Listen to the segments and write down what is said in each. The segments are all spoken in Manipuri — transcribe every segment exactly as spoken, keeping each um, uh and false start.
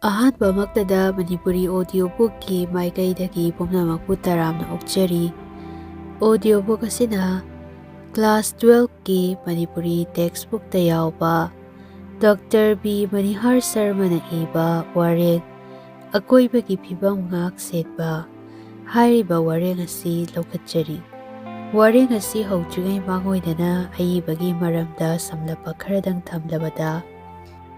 ꯑꯍꯥꯟꯕꯃꯛꯇꯗ ꯃꯅꯤꯄꯨꯔꯤ audio bookꯀꯤ ꯃꯥꯏꯀꯩꯗꯒꯤ ꯄꯨꯝꯅꯃꯛꯄꯨ ꯇꯔꯥꯝꯅ ꯑꯣꯛꯆꯔꯤ꯫ Audio book ꯑꯁꯤꯅ class twelveꯀꯤ ꯃꯅꯤꯄꯨꯔꯤ textbookꯇ ꯌꯥꯎꯕ ꯗꯣꯛꯇꯔ ꯕꯤ ꯃꯅꯤꯍꯥꯔ ꯁꯔꯃꯅ ꯏꯕ ꯋꯥꯔꯦꯡ ꯑꯀꯣꯏꯕꯒꯤ ꯐꯤꯕꯝ ꯉꯥꯛ ꯁꯦꯟꯕ ꯍꯥꯏꯔꯤꯕ ꯋꯥꯔꯦꯡ ꯑꯁꯤ ꯂꯧꯈꯠꯆꯔꯤ꯫ ꯋꯥꯔꯦꯡ ꯑꯁꯤ ꯍꯧꯗ꯭ꯔꯤꯉꯩ ꯃꯥꯡꯑꯣꯏꯅꯅ ꯑꯏꯕꯒꯤ ꯃꯔꯝꯗ ꯁꯝꯂꯞꯄ ꯈꯔꯗꯪ ꯊꯝꯂꯕꯗ,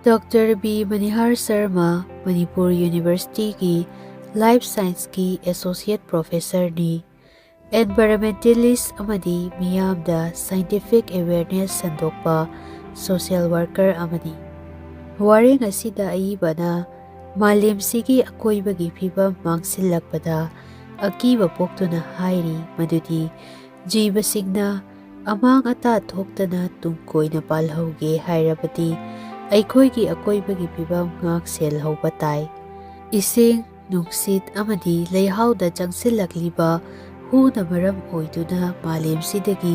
ꯗꯣꯛꯇꯔ ꯕꯤ ꯃꯅꯤꯍꯥꯔ ꯁꯔꯃ ꯃꯅꯤꯄꯨꯔ Universityꯒꯤ Life Scienceꯀꯤ Associate Professorꯅꯤ꯫ Environmentalist ꯑꯃꯗꯤ ꯃꯤꯌꯥꯝꯗ scientific awareness ꯁꯟꯗꯣꯛꯄ social worker ꯑꯃꯅꯤ꯫ ꯋꯥꯔꯦꯡ ꯑꯁꯤꯗ ꯑꯏꯕꯅ ꯃꯥꯂꯦꯝꯁꯤꯒꯤ ꯑꯀꯣꯏꯕꯒꯤ ꯐꯤꯕꯝ ꯃꯥꯡꯁꯤꯜꯂꯛꯄꯗ ꯑꯀꯤꯕ ꯄꯣꯛꯇꯨꯅ ꯍꯥꯏꯔꯤ ꯃꯗꯨꯗꯤ ꯖꯤꯕꯁꯤꯡꯅ ꯑꯃꯥꯡ ꯑꯇꯥ ꯊꯣꯛꯇꯅ ꯇꯨꯡ ꯀꯣꯏꯅ ꯄꯥꯜꯍꯧꯒꯦ ꯍꯥꯏꯔꯕꯗꯤ ꯑꯩꯈꯣꯏꯒꯤ ꯑꯀꯣꯏꯕꯒꯤ ꯐꯤꯕꯝ ꯉꯥꯛ ꯁꯦꯜꯍꯧꯕ ꯇꯥꯏ꯫ ꯏꯁꯤꯡ, ꯅꯨꯡꯁꯤꯠ ꯑꯃꯗꯤ ꯂꯩꯍꯥꯎꯗ ꯆꯪꯁꯤꯜꯂꯛꯂꯤꯕ ꯍꯨꯅ ꯃꯔꯝ ꯑꯣꯏꯗꯨꯅ ꯃꯥꯂꯦꯝꯁꯤꯗꯒꯤ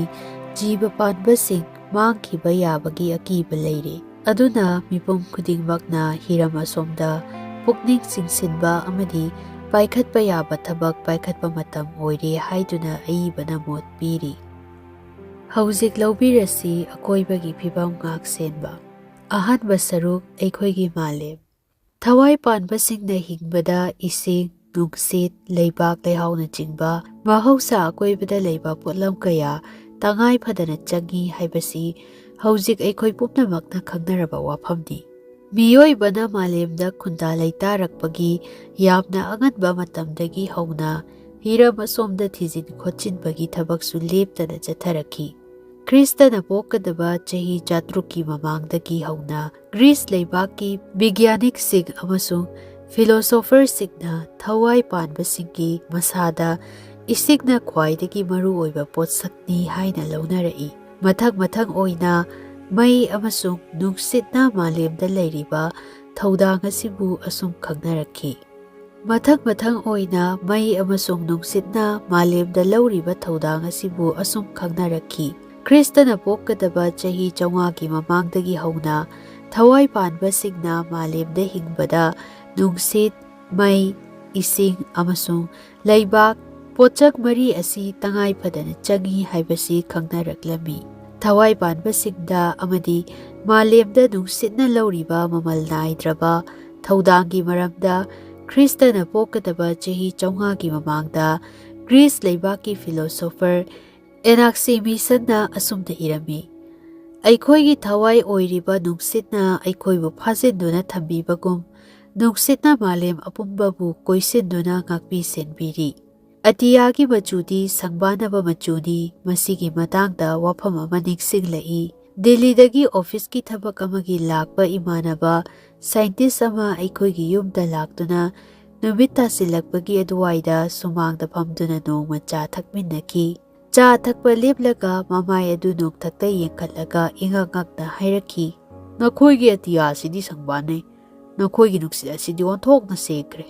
ꯖꯤꯕ ꯄꯥꯟꯕꯁꯤꯡ ꯃꯥꯡꯈꯤꯕ ꯌꯥꯕꯒꯤ ꯑꯀꯤꯕ ꯂꯩꯔꯦ꯫ ꯑꯗꯨꯅ ꯃꯤꯄꯨꯝ ꯈꯨꯗꯤꯡꯃꯛꯅ ꯍꯤꯔꯝ ꯑꯁꯣꯝꯗ ꯄꯨꯛꯅꯤꯡ ꯆꯤꯡꯁꯤꯟꯕ ꯑꯃꯗꯤ ꯄꯥꯏꯈꯠꯄ ꯌꯥꯕ ꯊꯕꯛ ꯄꯥꯏꯈꯠꯄ ꯃꯇꯝ ꯑꯣꯏꯔꯦ ꯍꯥꯏꯗꯨꯅ ꯑꯏꯕꯅ ꯃꯣꯠ ꯄꯤꯔꯤ꯫ ꯍꯧꯖꯤꯛ ꯂꯧꯕꯤꯔꯁꯤ ꯑꯀꯣꯏꯕꯒꯤ ꯐꯤꯕꯝ ꯉꯥꯛ ꯁꯦꯟꯕ꯫ ꯑꯍꯥꯟꯕ ꯁꯔꯨꯛ, ꯑꯩꯈꯣꯏꯒꯤ ꯃꯥꯂꯦꯝ꯫ ꯊꯋꯥꯏ ꯄꯥꯟꯕꯁꯤꯡꯅ ꯍꯤꯡꯕꯗ ꯏꯁꯤꯡ, ꯅꯨꯡꯁꯤꯠ, ꯂꯩꯕꯥꯛ ꯂꯩꯍꯥꯎꯅꯆꯤꯡꯕ ꯃꯍꯧꯁꯥ ꯑꯀꯣꯏꯕꯗ ꯂꯩꯕ ꯄꯣꯠꯂꯝ ꯀꯌꯥ ꯇꯉꯥꯏ ꯐꯗꯅ ꯆꯪꯏ ꯍꯥꯏꯕꯁꯤ ꯍꯧꯖꯤꯛ ꯑꯩꯈꯣꯏ ꯄꯨꯝꯅꯃꯛꯅ ꯈꯪꯅꯔꯕ ꯋꯥꯐꯝꯅꯤ꯫ ꯃꯤꯑꯣꯏꯕꯅ ꯃꯥꯂꯦꯝꯗ ꯈꯨꯟꯗꯥ ꯂꯩꯇꯥꯔꯛꯄꯒꯤ ꯌꯥꯝꯅ ꯑꯉꯟꯕ ꯃꯇꯝꯗꯒꯤ ꯍꯧꯅ ꯍꯤꯔꯝ ꯑꯁꯣꯝꯗ ꯊꯤꯖꯤꯟ ꯈꯣꯠꯆꯤꯟꯕꯒꯤ ꯊꯕꯛꯁꯨ ꯂꯦꯞꯇꯅ ꯆꯠꯊꯔꯛꯈꯤ꯫ ꯈ꯭ꯔꯤꯁꯇꯅ ꯄꯣꯛꯀꯗꯕ ꯆꯍꯤ ꯆꯥꯇ꯭ꯔꯨꯛꯀꯤ ꯃꯃꯥꯡꯗꯒꯤ ꯍꯧꯅ ꯒ꯭ꯔꯤꯁ ꯂꯩꯕꯥꯛꯀꯤ ꯕꯤꯒ꯭ꯌꯥꯅꯤꯛꯁꯤꯡ ꯑꯃꯁꯨꯡ ꯐꯤꯂꯣꯁꯣꯐꯔꯁꯤꯡꯅ ꯊꯋꯥꯏ ꯄꯥꯟꯕꯁꯤꯡꯒꯤ ꯃꯁꯥꯗ ꯏꯁꯤꯡꯅ ꯈ꯭ꯋꯥꯏꯗꯒꯤ ꯃꯔꯨꯑꯣꯏꯕ ꯄꯣꯠꯁꯛꯅꯤ ꯍꯥꯏꯅ ꯂꯧꯅꯔꯛꯏ꯫ ꯃꯊꯪ ꯃꯊꯪ ꯑꯣꯏꯅ ꯃꯩ ꯑꯃꯁꯨꯡ ꯅꯨꯡꯁꯤꯠꯅ ꯃꯥꯂꯦꯝꯗ ꯂꯩꯔꯤꯕ ꯊꯧꯗꯥꯡ ꯑꯁꯤꯕꯨ ꯑꯁꯨꯝ ꯈꯪꯅꯔꯛꯈꯤ꯫ ꯃꯊꯪ ꯃꯊꯪ ꯑꯣꯏꯅ ꯃꯩ ꯑꯃꯁꯨꯡ ꯅꯨꯡꯁꯤꯠꯅ ꯃꯥꯂꯦꯝꯗ ꯂꯧꯔꯤꯕ ꯊꯧꯗꯥꯡ ꯑꯁꯤꯕꯨ ꯑꯁꯨꯝ ꯈꯪꯅꯔꯛꯈꯤ꯫ ꯈ꯭ꯔꯤꯁꯇꯅ ꯄꯣꯛꯀꯗꯕ ꯆꯍꯤ ꯆꯥꯝꯃꯉꯥꯒꯤ ꯃꯃꯥꯡꯗꯒꯤ ꯍꯧꯅ ꯊꯋꯥꯏ ꯄꯥꯟꯕꯁꯤꯡꯅ ꯃꯥꯂꯦꯝꯗ ꯍꯤꯡꯕꯗ ꯅꯨꯡꯁꯤꯠ, ꯃꯩ, ꯏꯁꯤꯡ ꯑꯃꯁꯨꯡ ꯂꯩꯕꯥꯛ, ꯄꯣꯠꯁꯛ ꯃꯔꯤ ꯑꯁꯤ ꯇꯉꯥꯏ ꯐꯗꯅ ꯆꯪꯏ ꯍꯥꯏꯕꯁꯤ ꯈꯪꯅꯔꯛꯂꯝꯃꯤ꯫ ꯊꯋꯥꯏ ꯄꯥꯟꯕꯁꯤꯡꯗ ꯑꯃꯗꯤ ꯃꯥꯂꯦꯝꯗ ꯅꯨꯡꯁꯤꯠꯅ ꯂꯧꯔꯤꯕ ꯃꯃꯜ ꯅꯥꯏꯗ꯭ꯔꯕ ꯊꯧꯗꯥꯡꯒꯤ ꯃꯔꯝꯗ ꯈ꯭ꯔꯤꯁꯇꯅ ꯄꯣꯛꯀꯗꯕ ꯆꯍꯤ ꯆꯥꯝꯃꯉꯥꯒꯤ ꯃꯃꯥꯡꯗ ꯒ꯭ꯔꯤꯁ ꯂꯩꯕꯥꯛꯀꯤ ꯐꯤꯂꯣꯁꯣꯐꯔ ꯑꯦꯅꯥꯛꯁꯤꯃꯤꯁꯟꯅ ꯑꯁꯨꯝꯅ ꯏꯔꯝꯃꯤ, "ꯑꯩꯈꯣꯏꯒꯤ ꯊꯋꯥꯏ ꯑꯣꯏꯔꯤꯕ ꯅꯨꯡꯁꯤꯠꯅ ꯑꯩꯈꯣꯏꯕꯨ ꯐꯥꯖꯤꯟꯗꯨꯅ ꯊꯝꯕꯤꯕꯒꯨꯝ, ꯅꯨꯡꯁꯤꯠꯅ ꯃꯥꯂꯦꯝ ꯑꯄꯨꯝꯕꯕꯨ ꯀꯣꯏꯁꯤꯟꯗꯨꯅ ꯉꯥꯛꯄꯤ ꯁꯦꯟꯕꯤꯔꯤ꯫ ꯑꯇꯤꯌꯥꯒꯤ ꯃꯆꯨꯗꯤ ꯁꯪꯕꯥꯅꯕ ꯃꯆꯨꯅꯤ꯫" ꯃꯁꯤꯒꯤ ꯃꯇꯥꯡꯗ ꯋꯥꯐꯝ ꯑꯃ ꯅꯤꯡꯁꯤꯡꯂꯛꯏ꯫ ꯗꯤꯜꯂꯤꯗꯒꯤ ꯑꯣꯐꯤꯁꯀꯤ ꯊꯕꯛ ꯑꯃꯒꯤ ꯂꯥꯛꯄ ꯏꯃꯥꯟꯅꯕ ꯁꯥꯏꯟꯇꯤꯁ ꯑꯃ ꯑꯩꯈꯣꯏꯒꯤ ꯌꯨꯝꯗ ꯂꯥꯛꯇꯨꯅ ꯅꯨꯃꯤꯠ ꯇꯥꯁꯤꯜꯂꯛꯄꯒꯤ ꯑꯗꯨꯋꯥꯏꯗ ꯁꯨꯃꯥꯡꯗ ꯐꯝꯗꯨꯅ ꯅꯣꯡꯃ ꯆꯥ ꯊꯛꯃꯤꯟꯅꯈꯤ꯫ ꯆꯥ ꯊꯛꯄ ꯂꯦꯞꯂꯒ ꯃꯃꯥꯏ ꯑꯗꯨ ꯅꯣꯡꯊꯛꯇ ꯌꯦꯡꯈꯠꯂꯒ ꯏꯉꯛ ꯉꯛꯅ ꯍꯥꯏꯔꯛꯈꯤ, "ꯅꯈꯣꯏꯒꯤ ꯑꯇꯤꯌꯥꯁꯤꯗꯤ ꯁꯪꯕꯥꯅꯩ꯫ ꯅꯈꯣꯏꯒꯤ ꯅꯨꯡꯁꯤꯠ ꯑꯁꯤꯗꯤ ꯑꯣꯟꯊꯣꯛꯅ ꯁꯦꯡꯈ꯭ꯔꯦ꯫"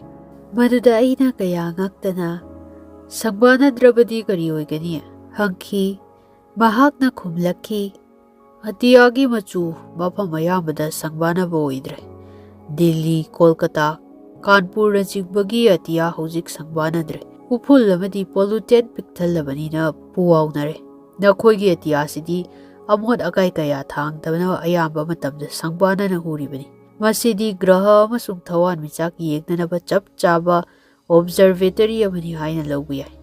ꯃꯗꯨꯗ ꯑꯩꯅ ꯀꯌꯥ ꯉꯛꯇꯅ, "ꯁꯪꯕꯥꯅꯗ꯭ꯔꯕꯗꯤ ꯀꯔꯤ ꯑꯣꯏꯒꯅꯤ?" ꯍꯪꯈꯤ꯫ ꯃꯍꯥꯛꯅ ꯈꯨꯝꯂꯛꯈꯤ, "ꯑꯇꯤꯌꯥꯒꯤ ꯃꯆꯨ ꯃꯐꯝ ꯑꯌꯥꯝꯕꯗ ꯁꯪꯕꯥꯅꯕ ꯑꯣꯏꯗ꯭ꯔꯦ꯫ ꯗꯤꯜꯂꯤ, ꯀꯣꯜꯀꯇꯥ, ꯀꯥꯟꯄꯨꯔꯅꯆꯤꯡꯕꯒꯤ ꯑꯇꯤꯌꯥ ꯍꯧꯖꯤꯛ ꯁꯪꯕꯥꯅꯗ꯭ꯔꯦ꯫ ꯎꯐꯨꯜ ꯑꯃꯗꯤ ꯄꯣꯂꯨꯇꯦꯟ ꯄꯤꯛꯊꯜꯂꯕꯅꯤꯅ ꯄꯨꯋꯥꯎꯅꯔꯦ꯫ ꯅꯈꯣꯏꯒꯤ ꯑꯇꯤꯌꯥꯁꯤꯗꯤ ꯑꯃꯣꯠ ꯑꯀꯥꯏ ꯀꯌꯥ ꯊꯥꯡꯗꯕꯅ ꯑꯌꯥꯝꯕ ꯃꯇꯝꯗ ꯁꯪꯕꯥꯅꯅ ꯎꯔꯤꯕꯅꯤ꯫ ꯃꯁꯤꯗꯤ ꯒ꯭ꯔꯍ ꯑꯃꯁꯨꯡ ꯊꯋꯥꯟꯃꯤꯆꯥꯛ ꯌꯦꯡꯅꯅꯕ ꯆꯞ ꯆꯥꯕ ꯑꯣꯕꯖꯔꯕꯦꯇꯔꯤ ꯑꯃꯅꯤ ꯍꯥꯏꯅ ꯂꯧꯕ ꯌꯥꯏ꯫"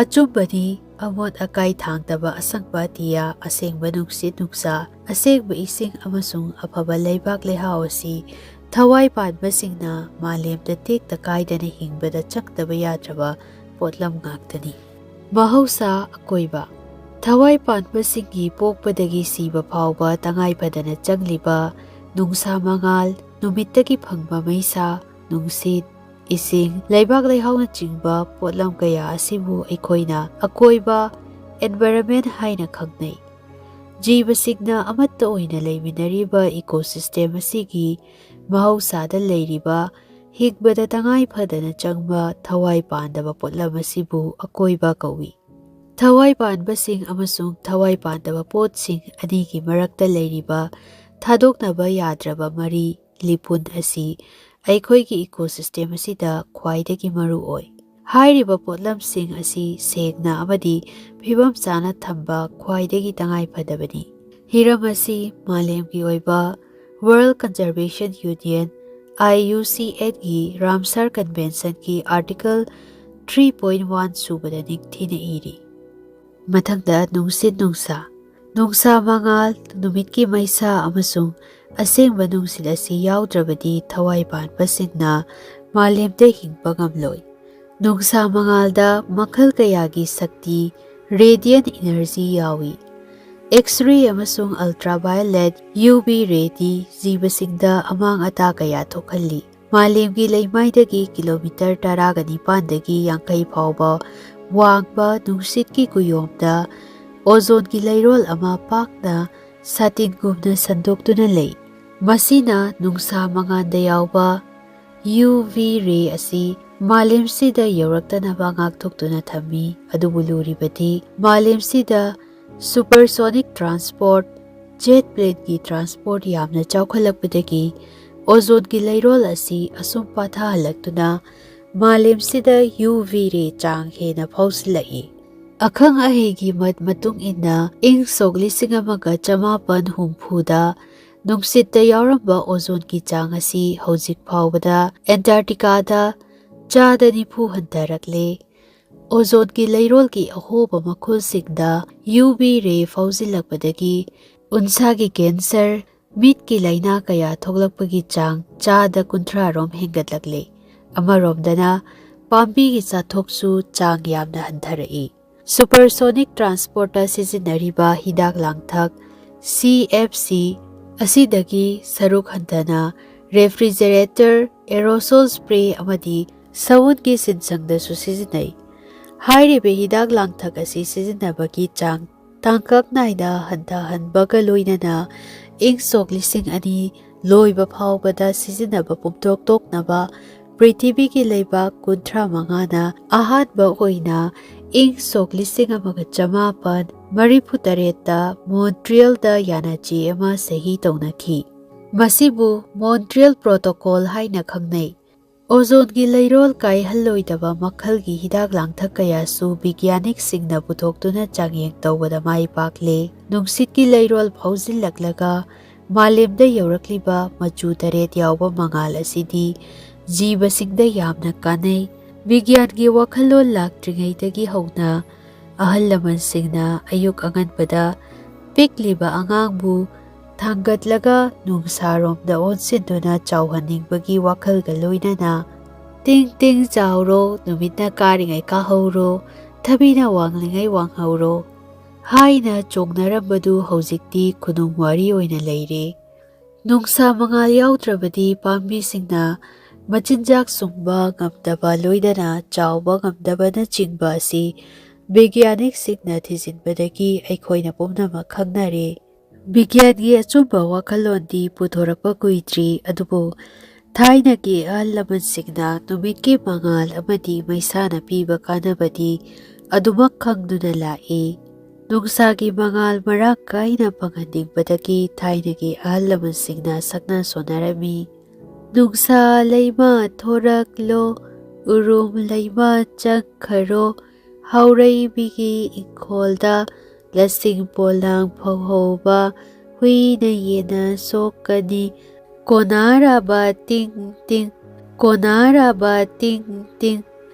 ꯑꯆꯨꯝꯕꯅꯤ, ꯑꯃꯣꯠ ꯑꯀꯥꯏ ꯊꯥꯡꯗꯕ ꯑꯁꯪꯕ ꯑꯇꯤꯌꯥ, ꯑꯁꯦꯡꯕ ꯅꯨꯡꯁꯤꯠ ꯅꯨꯡꯁꯥ, ꯑꯁꯦꯡꯕ ꯏꯁꯤꯡ ꯑꯃꯁꯨꯡ ꯑꯐꯕ ꯂꯩꯕꯥꯛ ꯂꯩꯍꯥꯎ ꯑꯁꯤ ꯊꯋꯥꯏ ꯄꯥꯟꯕꯁꯤꯡꯅ ꯃꯥꯂꯦꯝꯗ ꯇꯦꯛꯇ ꯀꯥꯏꯗꯅ ꯍꯤꯡꯕꯗ ꯆꯪꯗꯕ ꯌꯥꯗ꯭ꯔꯕ ꯄꯣꯠꯂꯝ ꯉꯥꯛꯇꯅꯤ꯫ ꯃꯍꯧꯁꯥ ꯑꯀꯣꯏꯕ꯫ ꯊꯋꯥꯏ ꯄꯥꯟꯕꯁꯤꯡꯒꯤ ꯄꯣꯛꯄꯗꯒꯤ ꯁꯤꯕ ꯐꯥꯎꯕ ꯇꯉꯥꯏ ꯐꯗꯅ ꯆꯪꯂꯤꯕ ꯅꯨꯡꯁꯥ ꯃꯉꯥꯜ, ꯅꯨꯃꯤꯠꯇꯒꯤ ꯐꯪꯕ ꯃꯩꯁꯥ, ꯅꯨꯡꯁꯤꯠ, ꯏꯁꯤꯡ, ꯂꯩꯕꯥꯛ ꯂꯩꯍꯥꯎꯅꯆꯤꯡꯕ ꯄꯣꯠꯂꯝ ꯀꯌꯥ ꯑꯁꯤꯕꯨ ꯑꯩꯈꯣꯏꯅ ꯑꯀꯣꯏꯕ, environment, ꯍꯥꯏꯅ ꯈꯪꯅꯩ꯫ ꯖꯤꯕꯁꯤꯡꯅ ꯑꯃꯠꯇ ꯑꯣꯏꯅ ꯂꯩꯃꯤꯟꯅꯔꯤꯕ ecosystem ꯑꯁꯤꯒꯤ ꯃꯍꯧꯁꯥꯗ ꯂꯩꯔꯤꯕ, ꯍꯤꯡꯕꯗ ꯇꯉꯥꯏ ꯐꯗꯅ ꯆꯪꯕ ꯊꯋꯥꯏ ꯄꯥꯟꯗꯕ ꯄꯣꯠꯂꯝ ꯑꯁꯤꯕꯨ ꯑꯀꯣꯏꯕ ꯀꯧꯏ꯫ ꯊꯋꯥꯏ ꯄꯥꯟꯕꯁꯤꯡ ꯑꯃꯁꯨꯡ ꯊꯋꯥꯏ ꯄꯥꯟꯗꯕ ꯄꯣꯠꯁꯤꯡ ꯑꯅꯤꯒꯤ ꯃꯔꯛꯇ ꯂꯩꯔꯤꯕ ꯊꯥꯗꯣꯛꯅꯕ ꯌꯥꯗ꯭ꯔꯕ ꯃꯔꯤ, ꯂꯤꯄꯨꯟ ꯑꯁꯤ ꯑꯩꯈꯣꯏꯒꯤ ꯏꯀꯣꯁꯤꯁꯇꯦꯝ ꯑꯁꯤꯗ ꯈ꯭ꯋꯥꯏꯗꯒꯤ ꯃꯔꯨ ꯑꯣꯏ꯫ ꯍꯥꯏꯔꯤꯕ ꯄꯣꯠꯂꯝꯁꯤꯡ ꯑꯁꯤ ꯁꯦꯡꯅ ꯑꯃꯗꯤ ꯐꯤꯕꯝ ꯆꯥꯅ ꯊꯝꯕ ꯈ꯭ꯋꯥꯏꯗꯒꯤ ꯇꯉꯥꯏ ꯐꯗꯕꯅꯤ꯫ ꯍꯤꯔꯝ ꯑꯁꯤ ꯃꯥꯂꯦꯝꯒꯤ ꯑꯣꯏꯕ World Conservation Union, IUCNꯒꯤ Ramsar Conventionꯒꯤ Article three point one ꯁꯨꯕꯗ ꯅꯤꯡꯊꯤꯅ ꯏꯔꯤ꯫ ꯃꯊꯪꯗ ꯅꯨꯡꯁꯤꯠ ꯅꯨꯡꯁꯥ꯫ ꯅꯨꯡꯁꯥ ꯃꯉꯥꯜ, ꯅꯨꯃꯤꯠꯀꯤ ꯃꯩꯁꯥ ꯑꯃꯁꯨꯡ ꯑꯁꯦꯡꯕ ꯅꯨꯡꯁꯤꯠ ꯑꯁꯤ ꯌꯥꯎꯗ꯭ꯔꯕꯗꯤ ꯊꯋꯥꯏ ꯄꯥꯟꯕꯁꯤꯡꯅ ꯃꯥꯂꯦꯝꯗ ꯍꯤꯡꯕ ꯉꯝꯂꯣꯏ꯫ ꯅꯨꯡꯁꯥ ꯃꯉꯥꯜꯗ ꯃꯈꯜ ꯀꯌꯥꯒꯤ ꯁꯛꯇꯤ, radiant energy, ꯌꯥꯎꯏ꯫ X-ray ꯑꯃꯁꯨꯡ ultraviolet UV rayꯗꯤ ꯖꯤꯕꯁꯤꯡꯗ ꯑꯃꯥꯡ ꯑꯇꯥ ꯀꯌꯥ ꯊꯣꯛꯍꯜꯂꯤ꯫ ꯃꯥꯂꯦꯝꯒꯤ ꯂꯩꯃꯥꯏꯗꯒꯤ ꯀꯤꯂꯣꯃꯤꯇꯔ ꯇꯔꯥꯒ ꯅꯤꯄꯥꯟꯗꯒꯤ ꯌꯥꯡꯈꯩ ꯐꯥꯎꯕ ꯋꯥꯡꯕ ꯅꯨꯡꯁꯤꯠꯀꯤ ꯀꯨꯌꯣꯝꯗ ꯑꯣꯖꯣꯟꯒꯤ ꯂꯩꯔꯣꯜ ꯑꯃ ꯄꯥꯛꯅ ꯁꯥꯇꯤꯟꯒꯨꯝꯅ ꯁꯟꯗꯣꯛꯇꯨꯅ ꯂꯩ꯫ ꯃꯁꯤꯅ ꯅꯨꯡꯁꯥ ꯃꯉꯥꯟꯗ ꯌꯥꯎꯕ UV ray ꯑꯁꯤ ꯃꯥꯂꯦꯝꯁꯤꯗ ꯌꯧꯔꯛꯇꯅꯕ ꯉꯥꯛꯊꯣꯛꯇꯨꯅ ꯊꯝꯃꯤ꯫ ꯑꯗꯨꯕꯨ ꯂꯨꯔꯤꯕꯗꯤ ꯃꯥꯂꯦꯝꯁꯤꯗ supersonic transport, jet planeꯒꯤ transport ꯌꯥꯝꯅ ꯆꯥꯎꯈꯠꯂꯛꯄꯗꯒꯤ ꯑꯣꯖꯣꯟꯒꯤ ꯂꯩꯔꯣꯜ ꯑꯁꯤ ꯑꯁꯨꯝ ꯄꯥꯊꯍꯜꯂꯛꯇꯨꯅ ꯃꯥꯂꯦꯝꯁꯤꯗ UV ray ꯆꯥꯡ ꯍꯦꯟꯅ ꯐꯥꯎꯁꯤꯜꯂꯛꯏ꯫ ꯑꯈꯪ ꯑꯍꯩꯒꯤ ꯃꯠ ꯃꯇꯨꯡ ꯏꯟꯅ ꯏꯪ ꯁꯣꯛ ꯂꯤꯁꯤꯡ ꯑꯃꯒ ꯆꯃꯥꯄꯟ ꯍꯨꯝꯐꯨꯗ ꯅꯨꯡꯁꯤꯠꯇ ꯌꯥꯎꯔꯝꯕ ꯑꯣꯖꯣꯟꯒꯤ ꯆꯥꯡ ꯑꯁꯤ ꯍꯧꯖꯤꯛ ꯐꯥꯎꯕꯗ ꯑꯦꯟꯇꯥꯔꯀꯇꯤꯀꯥꯗ ꯆꯥꯗ ꯅꯤꯐꯨ ꯍꯟꯊꯔꯛꯂꯦ꯫ ꯑꯣꯖꯣꯟꯒꯤ ꯂꯩꯔꯣꯜꯒꯤ ꯑꯍꯣꯕ ꯃꯈꯨꯜꯁꯤꯡꯗ UV ray ꯐꯥꯎꯖꯤꯜꯂꯛꯄꯗꯒꯤ ꯎꯟꯁꯥꯒꯤ cancer, ꯃꯤꯠꯀꯤ ꯂꯥꯏꯅꯥ ꯀꯌꯥ ꯊꯣꯛꯂꯛꯄꯒꯤ ꯆꯥꯡ ꯆꯥꯗ ꯀꯨꯟꯊ꯭ꯔꯥ ꯔꯣꯝ ꯍꯦꯟꯒꯠꯂꯛꯂꯦ꯫ ꯑꯃꯔꯣꯝꯗꯅ ꯄꯥꯝꯕꯤꯒꯤ ꯆꯥꯊꯣꯛꯁꯨ ꯆꯥꯡ ꯌꯥꯝꯅ ꯍꯟꯊꯔꯛꯏ꯫ Supersonic transportꯇ ꯁꯤꯖꯤꯟꯅꯔꯤꯕ ꯍꯤꯗꯥꯛ ꯂꯥꯡꯊꯛ, CFC, ꯑꯁꯤꯗꯒꯤ ꯁꯔꯨꯛ ꯍꯟꯊꯅ refrigerator, aerosol spray ꯑꯃꯗꯤ ꯁꯎꯟꯒꯤ ꯁꯤꯟꯁꯪꯗꯁꯨ ꯁꯤꯖꯤꯟꯅꯩ꯫ ꯍꯥꯏꯔꯤꯕ ꯍꯤꯗꯥꯛ ꯂꯥꯡꯊꯛ ꯑꯁꯤ ꯁꯤꯖꯤꯟꯅꯕꯒꯤ ꯆꯥꯡ ꯇꯥꯡꯀꯛ ꯅꯥꯏꯅ ꯍꯟꯊꯍꯟꯕꯒ ꯂꯣꯏꯅꯅ ꯏꯪ ꯁꯣꯛ ꯂꯤꯁꯤꯡ ꯑꯅꯤ ꯂꯣꯏꯕ ꯐꯥꯎꯕꯗ ꯁꯤꯖꯤꯟꯅꯕ ꯄꯨꯝꯊꯣꯛ ꯇꯣꯛꯅꯕ ꯄ꯭ꯔꯤꯊꯤꯕꯤꯒꯤ ꯂꯩꯕꯥꯛ ꯀꯨꯟꯊ꯭ꯔꯥ ꯃꯉꯥꯅ ꯑꯍꯥꯟꯕ ꯑꯣꯏꯅ ꯏꯪ ꯁꯣꯛ ꯂꯤꯁꯤꯡ ꯑꯃꯒ ꯆꯃꯥꯄꯟ ꯃꯔꯤꯐꯨꯇꯔꯦꯠꯇ ꯃꯣꯟꯇ꯭ꯔꯤꯌꯦꯜꯗ ꯌꯥꯅꯆꯦ ꯑꯃ ꯁꯍꯤ ꯇꯧꯅꯈꯤ꯫ ꯃꯁꯤꯕꯨ ꯃꯣꯟꯇ꯭ꯔꯤꯌꯦꯜ ꯄ꯭ꯔꯣꯇꯣꯀꯣꯜ ꯍꯥꯏꯅ ꯈꯪꯅꯩ꯫ ꯑꯣꯖꯣꯟꯒꯤ ꯂꯩꯔꯣꯜ ꯀꯥꯏꯍꯜꯂꯣꯏꯗꯕ ꯃꯈꯜꯒꯤ ꯍꯤꯗꯥꯛ ꯂꯥꯡꯊꯛ ꯀꯌꯥꯁꯨ ꯕꯤꯒ꯭ꯌꯥꯅꯤꯛꯁꯤꯡꯅ ꯄꯨꯊꯣꯛꯇꯨꯅ ꯆꯥꯡꯌꯦꯡ ꯇꯧꯕꯗ ꯃꯥꯏ ꯄꯥꯛꯂꯦ꯫ ꯅꯨꯡꯁꯤꯠꯀꯤ ꯂꯩꯔꯣꯜ ꯐꯥꯎꯖꯤꯜꯂꯛꯂꯒ ꯃꯥꯂꯦꯝꯗ ꯌꯧꯔꯛꯂꯤꯕ ꯃꯆꯨ ꯇꯔꯦꯠ ꯌꯥꯎꯕ ꯃꯉꯥꯜ ꯑꯁꯤꯗꯤ ꯖꯤꯕꯁꯤꯡꯗ ꯌꯥꯝꯅ ꯀꯥꯟꯅꯩ꯫ ꯕꯤꯒ꯭ꯌꯥꯟꯒꯤ ꯋꯥꯈꯜꯂꯣꯟ ꯂꯥꯛꯇ꯭ꯔꯤꯉꯩꯗꯒꯤ ꯍꯧꯅ ꯑꯍꯜ ꯂꯃꯟꯁꯤꯡꯅ ꯑꯌꯨꯛ ꯑꯉꯟꯕꯗ ꯄꯤꯛꯂꯤꯕ ꯑꯉꯥꯡꯕꯨ ꯊꯥꯡꯒꯠꯂꯒ ꯅꯨꯡꯁꯥꯔꯣꯝꯗ ꯑꯣꯟꯁꯤꯟꯗꯨꯅ ꯆꯥꯎꯍꯟꯅꯤꯡꯕꯒꯤ ꯋꯥꯈꯜꯒ ꯂꯣꯏꯅꯅ "ꯇꯤꯡ ꯇꯤꯡ ꯆꯥꯎꯔꯣ, ꯅꯨꯃꯤꯠꯅ ꯀꯥꯔꯤꯉꯩ ꯀꯥꯍꯧꯔꯣ, ꯊꯕꯤꯅ ꯋꯥꯡꯂꯤꯉꯩ ꯋꯥꯡꯍꯧꯔꯣ" ꯍꯥꯏꯅ ꯆꯣꯡꯅꯔꯝꯕꯗꯨ ꯍꯧꯖꯤꯛꯇꯤ ꯈꯨꯅꯨꯡ ꯋꯥꯔꯤ ꯑꯣꯏꯅ ꯂꯩꯔꯦ꯫ ꯅꯨꯡꯁꯥ ꯃꯉꯥꯜ ꯌꯥꯎꯗ꯭ꯔꯕꯗꯤ ꯄꯥꯝꯕꯤꯁꯤꯡꯅ ꯃꯆꯤꯟꯖꯥꯛ ꯁꯨꯡꯕ ꯉꯝꯗꯕ, ꯂꯣꯏꯅꯅ ꯆꯥꯎꯕ ꯉꯝꯗꯕꯅꯆꯤꯡꯕ ꯑꯁꯤ ꯕꯤꯒ꯭ꯌꯥꯅꯤꯛꯁꯤꯡꯅ ꯊꯤꯖꯤꯟꯕꯗꯒꯤ ꯑꯩꯈꯣꯏꯅ ꯄꯨꯝꯅꯃꯛ ꯈꯪꯅꯔꯦ꯫ ꯕꯤꯒ꯭ꯌꯥꯟꯒꯤ ꯑꯆꯨꯝꯕ ꯋꯥꯈꯜꯂꯣꯟꯗꯤ ꯄꯨꯊꯣꯔꯛꯄ ꯀꯨꯏꯗ꯭ꯔꯤ, ꯑꯗꯨꯕꯨ ꯊꯥꯏꯅꯒꯤ ꯑꯍꯜ ꯂꯃꯟꯁꯤꯡꯅ ꯅꯨꯃꯤꯠꯀꯤ ꯃꯉꯥꯜ ꯑꯃꯗꯤ ꯃꯩꯁꯥꯅ ꯄꯤꯕ ꯀꯥꯟꯅꯕꯗꯤ ꯑꯗꯨꯃꯛ ꯈꯪꯗꯨꯅ ꯂꯥꯛꯏ꯫ ꯅꯨꯡꯁꯥꯒꯤ ꯃꯉꯥꯜ ꯃꯔꯥꯡ ꯀꯥꯏꯅ ꯐꯪꯍꯟꯅꯤꯡꯕꯗꯒꯤ ꯊꯥꯏꯅꯒꯤ ꯑꯍꯜ ꯂꯃꯟꯁꯤꯡꯅ ꯁꯛꯅ ꯁꯣꯟꯅꯔꯝꯃꯤ꯫ "ꯅꯨꯡꯁꯥ ꯂꯩꯃ ꯊꯣꯔꯛꯂꯣ, ꯎꯔꯨꯝ ꯂꯩꯃ ꯆꯪꯈꯔꯣ, ꯍꯧꯔꯩꯕꯤꯒꯤ ꯏꯪꯈꯣꯜꯗ ꯂꯁꯤꯡ ꯄꯣꯂꯥꯡ ꯐꯧꯍꯧꯕ ꯍꯨꯏꯅ ꯌꯦꯟꯅ ꯁꯣꯛꯀꯅꯤ, ꯀꯣꯅꯥꯔꯕ ꯇꯤꯡ ꯇꯤꯡ, ꯀꯣꯅꯥꯔꯕ ꯇꯤꯡ ꯇꯤꯡ"꯫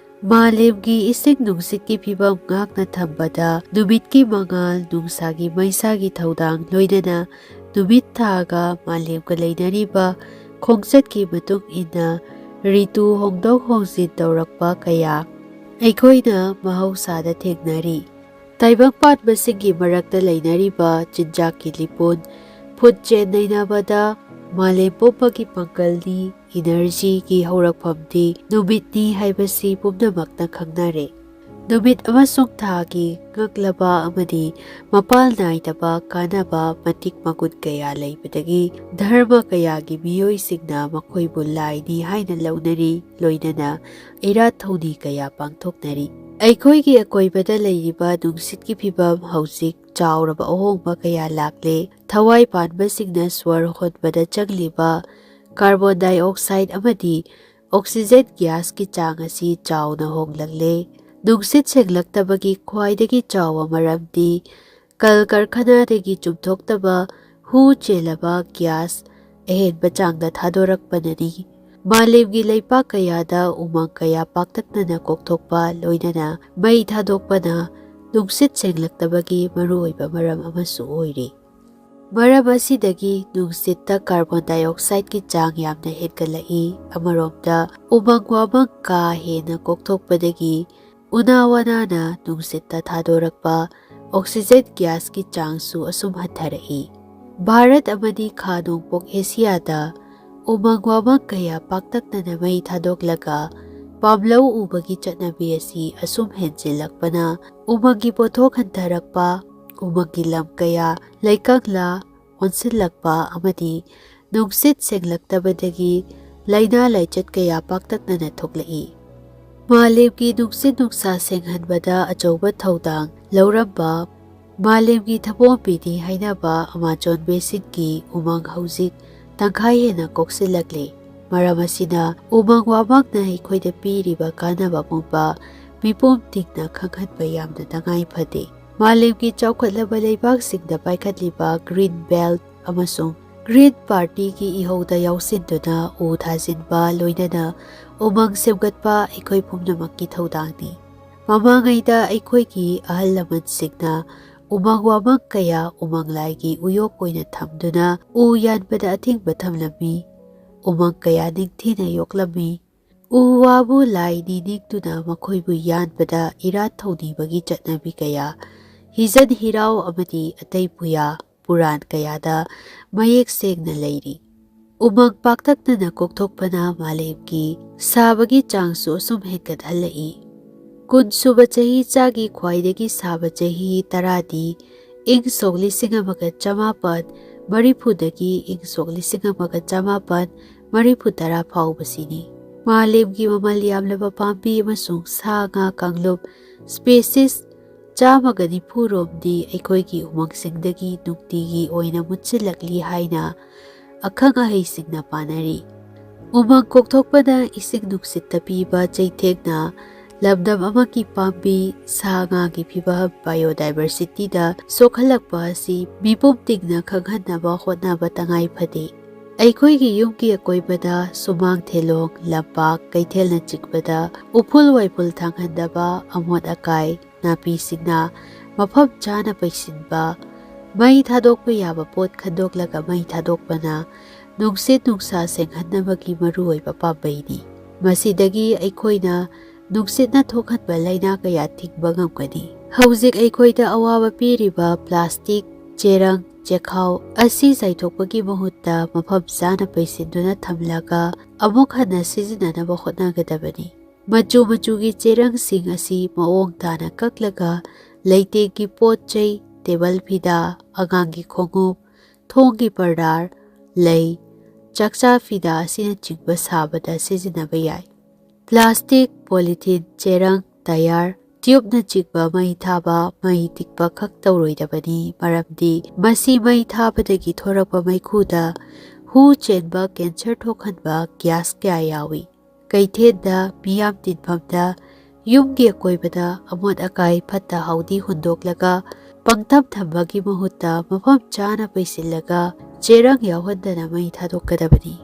ꯃꯥꯂꯦꯝꯒꯤ ꯏꯁꯤꯡ ꯅꯨꯡꯁꯤꯠꯀꯤ ꯐꯤꯕꯝ ꯉꯥꯛꯅ ꯊꯝꯕꯗ ꯅꯨꯃꯤꯠꯀꯤ ꯃꯉꯥꯜ, ꯅꯨꯡꯁꯥꯒꯤ ꯃꯩꯁꯥꯒꯤ ꯊꯧꯗꯥꯡ, ꯂꯣꯏꯅꯅ ꯅꯨꯃꯤꯠ ꯊꯥꯒ ꯃꯥꯂꯦꯝꯒ ꯂꯩꯅꯔꯤꯕ ꯈꯣꯡꯆꯠꯀꯤ ꯃꯇꯨꯡ ꯏꯟꯅ ꯔꯤꯇꯨ ꯍꯣꯡꯗꯣꯛ ꯍꯣꯡꯖꯤꯟ ꯇꯧꯔꯛꯄ ꯀꯌꯥ ꯑꯩꯈꯣꯏꯅ ꯃꯍꯧꯁꯥꯗ ꯊꯦꯡꯅꯔꯤ꯫ ꯇꯥꯏꯕꯪ ꯄꯥꯟꯕꯁꯤꯡꯒꯤ ꯃꯔꯛꯇ ꯂꯩꯅꯔꯤꯕ ꯆꯤꯟꯖꯥꯛꯀꯤ ꯂꯤꯄꯨꯟ, ꯐꯨꯠ ꯆꯦꯟ ꯅꯩꯅꯕꯗ ꯃꯥꯂꯦꯝ ꯄꯨꯝꯕꯒꯤ ꯄꯥꯡꯒꯜꯅꯤ, ꯏꯅꯔꯖꯤꯒꯤ ꯍꯧꯔꯛꯐꯝꯗꯤ ꯅꯨꯃꯤꯠꯅꯤ ꯍꯥꯏꯕꯁꯤ ꯄꯨꯝꯅꯃꯛꯅ ꯈꯪꯅꯔꯦ꯫ ꯅꯨꯃꯤꯠ ꯑꯃꯁꯨꯡ ꯊꯥꯒꯤ ꯉꯛꯂꯕ ꯑꯃꯗꯤ ꯃꯄꯥꯜ ꯅꯥꯏꯗꯕ ꯀꯥꯟꯅꯕ ꯃꯇꯤꯛ ꯃꯒꯨꯟ ꯀꯌꯥ ꯂꯩꯕꯗꯒꯤ ꯙꯔꯃ ꯀꯌꯥꯒꯤ ꯃꯤꯑꯣꯏꯁꯤꯡꯅ ꯃꯈꯣꯏꯕꯨ ꯂꯥꯏꯅꯤ ꯍꯥꯏꯅ ꯂꯧꯅꯔꯤ, ꯂꯣꯏꯅꯅ ꯏꯔꯥꯠ ꯊꯧꯅꯤ ꯀꯌꯥ ꯄꯥꯡꯊꯣꯛꯅꯔꯤ꯫ ꯑꯩꯈꯣꯏꯒꯤ ꯑꯀꯣꯏꯕꯗ ꯂꯩꯔꯤꯕ ꯅꯨꯡꯁꯤꯠꯀꯤ ꯐꯤꯕꯝ ꯍꯧꯖꯤꯛ ꯆꯥꯎꯔꯕ ꯑꯍꯣꯡꯕ ꯀꯌꯥ ꯂꯥꯛꯂꯦ꯫ ꯊꯋꯥꯏ ꯄꯥꯟꯕꯁꯤꯡꯅ ꯁ꯭ꯋꯔ ꯍꯣꯟꯕꯗ ꯆꯪꯂꯤꯕ carbon dioxide ꯑꯃꯗꯤ oxygen gasꯀꯤ ꯆꯥꯡ ꯑꯁꯤ ꯆꯥꯎꯅ ꯍꯣꯡꯂꯛꯂꯦ꯫ ꯅꯨꯡꯁꯤꯠ ꯁꯦꯡꯂꯛꯇꯕꯒꯤ ꯈ꯭ꯋꯥꯏꯗꯒꯤ ꯆꯥꯎꯕ ꯃꯔꯝꯗꯤ ꯀꯜ ꯀꯔꯈꯅꯥꯗꯒꯤ ꯆꯨꯝꯊꯣꯛꯇꯕ ꯍꯨ ꯆꯦꯜꯂꯕ gas ꯑꯍꯦꯟꯕ ꯆꯥꯡꯗ ꯊꯥꯗꯣꯔꯛꯄꯅꯅꯤ꯫ ꯃꯥꯂꯦꯝꯒꯤ ꯂꯩꯄꯥꯛ ꯀꯌꯥꯗ ꯎꯃꯪ ꯀꯌꯥ ꯄꯥꯛꯇꯛꯅꯅ ꯀꯣꯛꯊꯣꯛꯄ, ꯂꯣꯏꯅꯅ ꯃꯩ ꯊꯥꯗꯣꯛꯄꯅ ꯅꯨꯡꯁꯤꯠ ꯁꯦꯡꯂꯛꯇꯕꯒꯤ ꯃꯔꯨꯑꯣꯏꯕ ꯃꯔꯝ ꯑꯃꯁꯨ ꯑꯣꯏꯔꯤ꯫ ꯃꯔꯝ ꯑꯁꯤꯗꯒꯤ ꯅꯨꯡꯁꯤꯠꯇ carbon dioxideꯀꯤ ꯆꯥꯡ ꯌꯥꯝꯅ ꯍꯦꯟꯒꯠꯂꯛꯏ꯫ ꯑꯃꯔꯣꯝꯗ, ꯎꯃꯪ ꯋꯥꯃꯪ ꯀꯥ ꯍꯦꯟꯅ ꯀꯣꯛꯊꯣꯛꯄꯗꯒꯤ ꯎꯅꯥ ꯋꯥꯅꯥꯅ ꯅꯨꯡꯁꯤꯠꯇ ꯊꯥꯗꯣꯔꯛꯄ oxygen gasꯀꯤ ꯆꯥꯡꯁꯨ ꯑꯁꯨꯝ ꯍꯟꯊꯔꯛꯏ꯫ ꯚꯥꯔꯠ ꯑꯃꯗꯤ ꯈꯥ ꯅꯣꯡꯄꯣꯛ ꯑꯦꯁꯤꯌꯥꯗ ꯎꯃꯪ ꯋꯥꯃꯪ ꯀꯌꯥ ꯄꯥꯛꯇꯛꯅꯅ ꯃꯩ ꯊꯥꯗꯣꯛꯂꯒ ꯄꯥꯝꯂꯧ ꯎꯕꯒꯤ ꯆꯠꯅꯕꯤ ꯑꯁꯤ ꯑꯁꯨꯝ ꯍꯦꯟꯖꯤꯜꯂꯛꯄꯅ ꯎꯃꯪꯒꯤ ꯄꯣꯠꯊꯣꯛ ꯍꯟꯊꯔꯛꯄ, ꯎꯃꯪꯒꯤ ꯂꯝ ꯀꯌꯥ ꯂꯩꯀꯪꯂꯥ ꯑꯣꯟꯁꯤꯜꯂꯛꯄ ꯑꯃꯗꯤ ꯅꯨꯡꯁꯤꯠ ꯁꯦꯡꯂꯛꯇꯕꯗꯒꯤ ꯂꯥꯏꯅꯥ ꯂꯥꯏꯆꯠ ꯀꯌꯥ ꯄꯥꯛꯇꯛꯅꯅ ꯊꯣꯛꯂꯛꯏ꯫ ꯃꯥꯂꯦꯝꯒꯤ ꯅꯨꯡꯁꯤꯠ ꯅꯨꯡꯁꯥ ꯁꯦꯡꯍꯟꯕꯗ ꯑꯆꯧꯕ ꯊꯧꯗꯥꯡ ꯂꯧꯔꯝꯕ ꯃꯥꯂꯦꯝꯒꯤ ꯊꯕꯣꯝꯕꯤꯅꯤ ꯍꯥꯏꯅꯕ ꯑꯃꯥꯖꯣꯟ basinꯒꯤ ꯎꯃꯪ ꯍꯧꯖꯤꯛ ꯇꯪꯈꯥꯏ ꯍꯦꯟꯅ ꯀꯣꯛꯁꯤꯜꯂꯛꯂꯦ꯫ ꯃꯔꯝ ꯑꯁꯤꯅ ꯎꯃꯪ ꯋꯥꯃꯪꯅ ꯑꯩꯈꯣꯏꯗ ꯄꯤꯔꯤꯕ ꯀꯥꯟꯅꯕ ꯄꯨꯝꯕ ꯃꯤꯄꯨꯝ ꯇꯤꯡꯅ ꯈꯪꯍꯟꯕ ꯌꯥꯝꯅ ꯇꯉꯥꯏ ꯐꯗꯦ꯫ ꯃꯥꯂꯦꯝꯒꯤ ꯆꯥꯎꯈꯠꯂꯕ ꯂꯩꯕꯥꯛꯁꯤꯡꯗ ꯄꯥꯏꯈꯠꯂꯤꯕ Green Belt ꯑꯃꯁꯨꯡ Green Partyꯒꯤ ꯏꯍꯧꯗ ꯌꯥꯎꯁꯤꯟꯗꯨꯅ ꯎ ꯊꯥꯖꯤꯟꯕ, ꯂꯣꯏꯅꯅ ꯎꯃꯪ ꯁꯦꯝꯒꯠꯄ ꯑꯩꯈꯣꯏ ꯄꯨꯝꯅꯃꯛꯀꯤ ꯊꯧꯗꯥꯡꯅꯤ꯫ ꯃꯃꯥꯡꯉꯩꯗ ꯑꯩꯈꯣꯏꯒꯤ ꯑꯍꯜ ꯂꯃꯟꯁꯤꯡꯅ ꯎꯃꯪ ꯋꯥꯃꯪ ꯀꯌꯥ ꯎꯃꯪ ꯂꯥꯏꯒꯤ ꯎꯌꯣꯛ ꯑꯣꯏꯅ ꯊꯝꯗꯨꯅ ꯎ ꯌꯥꯟꯕꯗ ꯑꯊꯤꯡꯕ ꯊꯝꯂꯝꯃꯤ꯫ ꯎꯃꯪ ꯀꯌꯥ ꯅꯤꯡꯊꯤꯅ ꯌꯣꯛꯂꯝꯃꯤ꯫ ꯎ ꯋꯥꯕꯨ ꯂꯥꯏꯅꯤ ꯅꯤꯡꯗꯨꯅ ꯃꯈꯣꯏꯕꯨ ꯌꯥꯟꯕꯗ ꯏꯔꯥꯠ ꯊꯧꯅꯤꯕꯒꯤ ꯆꯠꯅꯕꯤ ꯀꯌꯥ ꯍꯤꯖꯟ ꯍꯤꯔꯥꯎ ꯑꯃꯗꯤ ꯑꯇꯩ ꯄꯨꯌꯥ ꯄꯨꯔꯥꯟ ꯀꯌꯥꯗ ꯃꯌꯦꯛ ꯁꯦꯡꯅ ꯂꯩꯔꯤ꯫ ꯎꯃꯪ ꯄꯥꯛꯇꯛꯅꯅ ꯀꯣꯛꯊꯣꯛꯄꯅ ꯃꯥꯂꯦꯝꯒꯤ ꯁꯥꯕꯒꯤ ꯆꯥꯡꯁꯨ ꯑꯁꯨꯝ ꯍꯦꯟꯒꯠꯍꯜꯂꯛꯏ꯫ ꯀꯨꯟꯁꯨꯕ ꯆꯍꯤꯆꯥꯒꯤ ꯈ꯭ꯋꯥꯏꯗꯒꯤ ꯁꯥꯕ ꯆꯍꯤ ꯇꯔꯥꯗꯤ ꯏꯪ ꯁꯣꯛ ꯂꯤꯁꯤꯡ ꯑꯃꯒ ꯆꯃꯥꯄꯟ ꯃꯔꯤꯐꯨꯗꯒꯤ ꯏꯪ ꯁꯣꯛ ꯂꯤꯁꯤꯡ ꯑꯃꯒ ꯆꯃꯥꯄꯟ ꯃꯔꯤꯐꯨ ꯇꯔꯥ ꯐꯥꯎꯕꯁꯤꯅꯤ꯫ ꯃꯥꯂꯦꯝꯒꯤ ꯃꯃꯜ ꯌꯥꯝꯂꯕ ꯄꯥꯝꯕꯤ ꯑꯃꯁꯨꯡ ꯁꯥ ꯉꯥ ꯀꯥꯡꯂꯨꯞ species ꯆꯥꯝꯃꯒ ꯅꯤꯐꯨ ꯔꯣꯝꯗꯤ ꯑꯩꯈꯣꯏꯒꯤ ꯎꯃꯪꯁꯤꯡꯗꯒꯤ ꯅꯨꯡꯇꯤꯒꯤ ꯑꯣꯏꯅ ꯃꯨꯠꯁꯤꯜꯂꯛꯂꯤ ꯍꯥꯏꯅ ꯑꯈꯪ ꯑꯍꯩꯁꯤꯡꯅ ꯄꯥꯅꯔꯤ꯫ ꯎꯃꯪ ꯀꯣꯛꯊꯣꯛꯄꯅ ꯏꯁꯤꯡ ꯅꯨꯡꯁꯤꯠꯇ ꯄꯤꯕ ꯆꯩꯊꯦꯡꯅ ꯂꯝꯗꯝ ꯑꯃꯒꯤ ꯄꯥꯝꯕꯤ ꯁꯥ ꯉꯥꯒꯤ ꯐꯤꯕꯝ biodiversityꯗ ꯁꯣꯛꯍꯜꯂꯛꯄ ꯑꯁꯤ ꯃꯤꯄꯨꯝ ꯇꯤꯡꯅ ꯈꯪꯍꯟꯅꯕ ꯍꯣꯠꯅꯕ ꯇꯉꯥꯏ ꯐꯗꯦ꯫ ꯑꯩꯈꯣꯏꯒꯤ ꯌꯨꯝꯒꯤ ꯑꯀꯣꯏꯕꯗ ꯁꯨꯃꯥꯡ ꯊꯦꯂꯣꯡ, ꯂꯝꯄꯥꯛ, ꯀꯩꯊꯦꯜꯅꯆꯤꯡꯕꯗ ꯎꯐꯨꯜ ꯋꯥꯏꯐꯨꯜ ꯊꯥꯡꯍꯟꯗꯕ, ꯑꯃꯣꯠ ꯑꯀꯥꯏ, ꯅꯥꯄꯤꯁꯤꯡꯅ ꯃꯐꯝ ꯆꯥꯅ ꯄꯩꯁꯤꯟꯕ, ꯃꯩ ꯊꯥꯗꯣꯛꯄ ꯌꯥꯕ ꯄꯣꯠ ꯈꯟꯗꯣꯛꯂꯒ ꯃꯩ ꯊꯥꯗꯣꯛꯄꯅ ꯅꯨꯡꯁꯤꯠ ꯅꯨꯡꯁꯥ ꯁꯦꯡꯍꯟꯅꯕꯒꯤ ꯃꯔꯨꯑꯣꯏꯕ ꯄꯥꯝꯕꯩꯅꯤ꯫ ꯃꯁꯤꯗꯒꯤ ꯑꯩꯈꯣꯏꯅ ꯅꯨꯡꯁꯤꯠꯅ ꯊꯣꯛꯍꯟꯕ ꯂꯥꯏꯅꯥ ꯀꯌꯥ ꯊꯤꯡꯕ ꯉꯝꯒꯅꯤ꯫ ꯍꯧꯖꯤꯛ ꯑꯩꯈꯣꯏꯗ ꯑꯋꯥꯕ ꯄꯤꯔꯤꯕ ꯄ꯭ꯂꯥꯁꯇꯤꯛ, ꯆꯦꯔꯪ, ꯆꯦꯈꯥꯎ ꯑꯁꯤ ꯆꯥꯏꯊꯣꯛꯄꯒꯤ ꯃꯍꯨꯠꯇ ꯃꯐꯝ ꯆꯥꯅ ꯄꯩꯁꯤꯟꯗꯨꯅ ꯊꯝꯂꯒ ꯑꯃꯨꯛ ꯍꯟꯅ ꯁꯤꯖꯤꯟꯅꯅꯕ ꯍꯣꯠꯅꯒꯗꯕꯅꯤ꯫ ꯃꯆꯨ ꯃꯆꯨꯒꯤ ꯆꯦꯔꯪꯁꯤꯡ ꯑꯁꯤ ꯃꯑꯣꯡ ꯇꯥꯅ ꯀꯛꯂꯒ ꯂꯩꯇꯦꯡꯒꯤ ꯄꯣꯠ ꯆꯩ, ꯇꯦꯕꯜ ꯐꯤꯗꯥ, ꯑꯉꯥꯡꯒꯤ ꯈꯣꯡꯎꯞ, ꯊꯣꯡꯒꯤ ꯄꯔꯗꯥꯔ, ꯂꯩ, ꯆꯥꯛꯆꯥ ꯐꯤꯗꯥ ꯑꯁꯤꯅꯆꯤꯡꯕ ꯁꯥꯕꯗ ꯁꯤꯖꯤꯟꯅꯕ ꯌꯥꯏ꯫ ꯄ꯭ꯂꯥꯁꯇꯤꯛ, ꯄꯣꯂꯤꯊꯤꯟ, ꯆꯦꯔꯪ, ꯇꯌꯥꯔ, ꯇ꯭ꯌꯨꯕꯅꯆꯤꯡꯕ ꯃꯩ ꯊꯥꯕ, ꯃꯩ ꯇꯤꯛꯄ ꯈꯛ ꯇꯧꯔꯣꯏꯗꯕꯅꯤ, ꯃꯔꯝꯗꯤ ꯃꯁꯤ ꯃꯩ ꯊꯥꯕꯗꯒꯤ ꯊꯣꯔꯛꯄ ꯃꯩꯈꯨꯗ ꯍꯨ ꯆꯦꯟꯕ, ꯀꯦꯟꯁꯔ ꯊꯣꯛꯍꯟꯕ ꯒ꯭ꯌꯥꯁ ꯀꯌꯥ ꯌꯥꯎꯏ꯫ ꯀꯩꯊꯦꯜꯗ, ꯃꯤꯌꯥꯝ ꯇꯤꯟꯐꯝꯗ, ꯌꯨꯝꯒꯤ ꯑꯀꯣꯏꯕꯗ ꯑꯃꯣꯠ ꯑꯀꯥꯏ ꯐꯠꯇ ꯍꯥꯎꯗꯤ ꯍꯨꯟꯗꯣꯛꯂꯒ ꯄꯪꯊꯝ ꯊꯝꯕꯒꯤ ꯃꯍꯨꯠꯇ ꯃꯐꯝ ꯆꯥꯅ ꯄꯩꯁꯤꯜꯂꯒ ꯆꯦꯔꯪ ꯌꯥꯎꯍꯟꯗꯅ ꯃꯩ ꯊꯥꯗꯣꯛꯀꯗꯕꯅꯤ꯫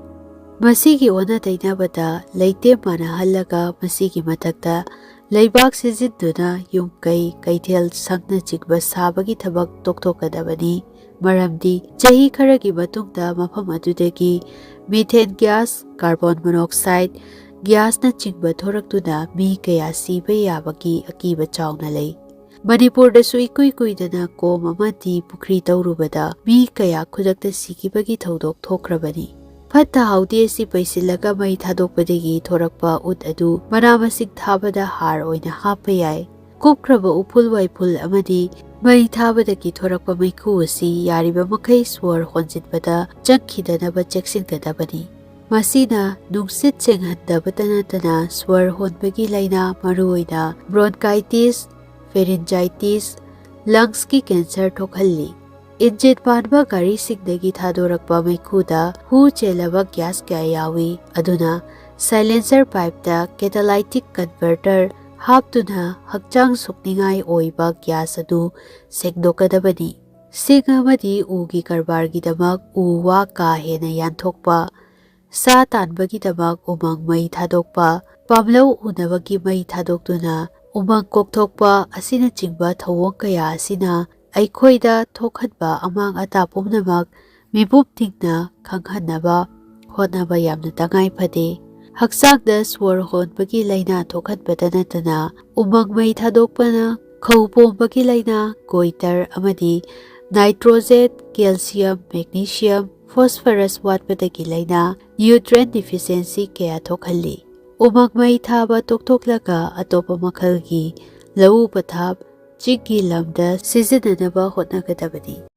ꯃꯁꯤꯒꯤ ꯑꯣꯟꯅ ꯇꯩꯅꯕꯗ ꯂꯩꯇꯦꯝ ꯃꯥꯟꯅꯍꯜꯂꯒ ꯃꯁꯤꯒꯤ ꯃꯊꯛꯇ ꯂꯩꯕꯥꯛ ꯁꯤꯖꯤꯟꯗꯨꯅ ꯌꯨꯝ ꯀꯩ, ꯀꯩꯊꯦꯜ ꯁꯪꯅꯆꯤꯡꯕ ꯁꯥꯕꯒꯤ ꯊꯕꯛ ꯇꯣꯛꯊꯣꯛꯀꯗꯕꯅꯤ꯫ ꯃꯔꯝꯗꯤ ꯆꯍꯤ ꯈꯔꯒꯤ ꯃꯇꯨꯡꯗ ꯃꯐꯝ ꯑꯗꯨꯗꯒꯤ methane gas, carbon monoxide gas ꯅꯆꯤꯡꯕ ꯊꯣꯔꯛꯇꯨꯅ ꯃꯤ ꯀꯌꯥ ꯁꯤꯕ ꯌꯥꯕꯒꯤ ꯑꯀꯤꯕ ꯆꯥꯎꯅ ꯂꯩ꯫ ꯃꯅꯤꯄꯨꯔꯗꯁꯨ ꯏꯀꯨꯏ ꯀꯨꯏꯗꯅ ꯀꯣꯝ ꯑꯃꯗꯤ ꯄꯨꯈ꯭ꯔꯤ ꯇꯧꯔꯨꯕꯗ ꯃꯤ ꯀꯌꯥ ꯈꯨꯗꯛꯇ ꯁꯤꯈꯤꯕꯒꯤ ꯊꯧꯗꯣꯛ ꯊꯣꯛꯈ꯭ꯔꯕꯅꯤ꯫ ꯐꯠꯇ ꯍꯥꯎꯗꯤ ꯑꯁꯤ ꯄꯩꯁꯤꯜꯂꯒ ꯃꯩ ꯊꯥꯗꯣꯛꯄꯗꯒꯤ ꯊꯣꯔꯛꯄ ꯎꯠ ꯑꯗꯨ ꯃꯅꯥ ꯃꯁꯤꯡ ꯊꯥꯕꯗ ꯍꯥꯔ ꯑꯣꯏꯅ ꯍꯥꯞꯄ ꯌꯥꯏ꯫ ꯀꯨꯞꯈ꯭ꯔꯕ ꯎꯐꯨꯜ ꯋꯥꯏꯐꯨꯜ ꯑꯃꯗꯤ ꯃꯩ ꯊꯥꯕꯗꯒꯤ ꯊꯣꯔꯛꯄ ꯃꯩꯈꯨ ꯑꯁꯤ ꯌꯥꯔꯤꯕ ꯃꯈꯩ ꯁꯣꯔ ꯍꯣꯟꯖꯤꯟꯕꯗ ꯆꯪꯈꯤꯗꯅꯕ ꯆꯦꯛꯁꯤꯟꯒꯗꯕꯅꯤ꯫ ꯃꯁꯤꯅ ꯅꯨꯡꯁꯤꯠ ꯁꯦꯡꯍꯟꯗꯕꯇ ꯅꯠꯇꯅ ꯁ꯭ꯋꯔ ꯍꯣꯟꯕꯒꯤ ꯂꯥꯏꯅꯥ, ꯃꯔꯨꯑꯣꯏꯅ bronchitis, pharyngitis, lungs ꯀꯤ cancer ꯊꯣꯛꯍꯜꯂꯤ꯫ ꯏꯟꯖꯤꯟ ꯄꯥꯟꯕ ꯒꯥꯔꯤꯁꯤꯡꯗꯒꯤ ꯊꯥꯗꯣꯔꯛꯄ ꯃꯩꯈꯨꯗ ꯍꯨ ꯆꯦꯜꯂꯕ gas ꯀꯌꯥ ꯌꯥꯎꯏ, ꯑꯗꯨꯅ silencer pipe ꯇ catalytic converter ꯍꯥꯞꯇꯨꯅ ꯍꯛꯆꯥꯡ ꯁꯣꯛꯅꯤꯡꯉꯥꯏ ꯑꯣꯏꯕ gas ꯑꯗꯨ ꯁꯦꯡꯗꯣꯛꯀꯗꯕꯅꯤ꯫ ꯁꯤꯡ ꯑꯃꯗꯤ ꯎꯒꯤ ꯀꯔꯕꯥꯔꯒꯤꯗꯃꯛ ꯎ ꯋꯥ ꯀꯥ ꯍꯦꯟꯅ ꯌꯥꯟꯊꯣꯛꯄ, ꯁꯥ ꯇꯥꯟꯕꯒꯤꯗꯃꯛ ꯎꯃꯪ ꯃꯩ ꯊꯥꯗꯣꯛꯄ, ꯄꯥꯝꯂꯧ ꯎꯅꯕꯒꯤ ꯃꯩ ꯊꯥꯗꯣꯛꯇꯨꯅ ꯎꯃꯪ ꯀꯣꯛꯊꯣꯛꯄ ꯑꯁꯤꯅꯆꯤꯡꯕ ꯊꯧꯑꯣꯡ ꯀꯌꯥ ꯑꯁꯤꯅ ꯑꯩꯈꯣꯏꯗ ꯊꯣꯛꯍꯟꯕ ꯑꯃꯥꯡ ꯑꯇꯥ ꯄꯨꯝꯅꯃꯛ ꯃꯤꯄꯨꯝ ꯇꯤꯡꯅ ꯈꯪꯍꯟꯅꯕ ꯍꯣꯠꯅꯕ ꯌꯥꯝꯅ ꯇꯉꯥꯏ ꯐꯗꯦ꯫ ꯍꯛꯆꯥꯡꯗ ꯁꯣꯔ ꯍꯣꯟꯕꯒꯤ ꯂꯥꯏꯅꯥ ꯊꯣꯛꯍꯟꯕꯇ ꯅꯠꯇꯅ ꯎꯃꯪ ꯃꯩ ꯊꯥꯗꯣꯛꯄꯅ ꯈꯧ ꯄꯣꯝꯕꯒꯤ ꯂꯥꯏꯅꯥ, goiter ꯑꯃꯗꯤ nitrogen, calcium, magnesium, phosphorus ꯋꯥꯠꯄꯗꯒꯤ ꯂꯥꯏꯅꯥ, nutrient deficiency ꯀꯌꯥ ꯊꯣꯛꯍꯜꯂꯤ꯫ ꯎꯃꯪ ꯃꯩ ꯊꯥꯕ ꯇꯣꯛꯊꯣꯛꯂꯒ ꯑꯇꯣꯞꯄ ꯃꯈꯜꯒꯤ ꯂꯧꯎ ꯄꯊꯥꯞ ꯆꯤꯡꯒꯤ ꯂꯝꯗ ꯁꯤꯖꯤꯟꯅꯅꯕ ꯍꯣꯠꯅꯒꯗꯕꯅꯤ꯫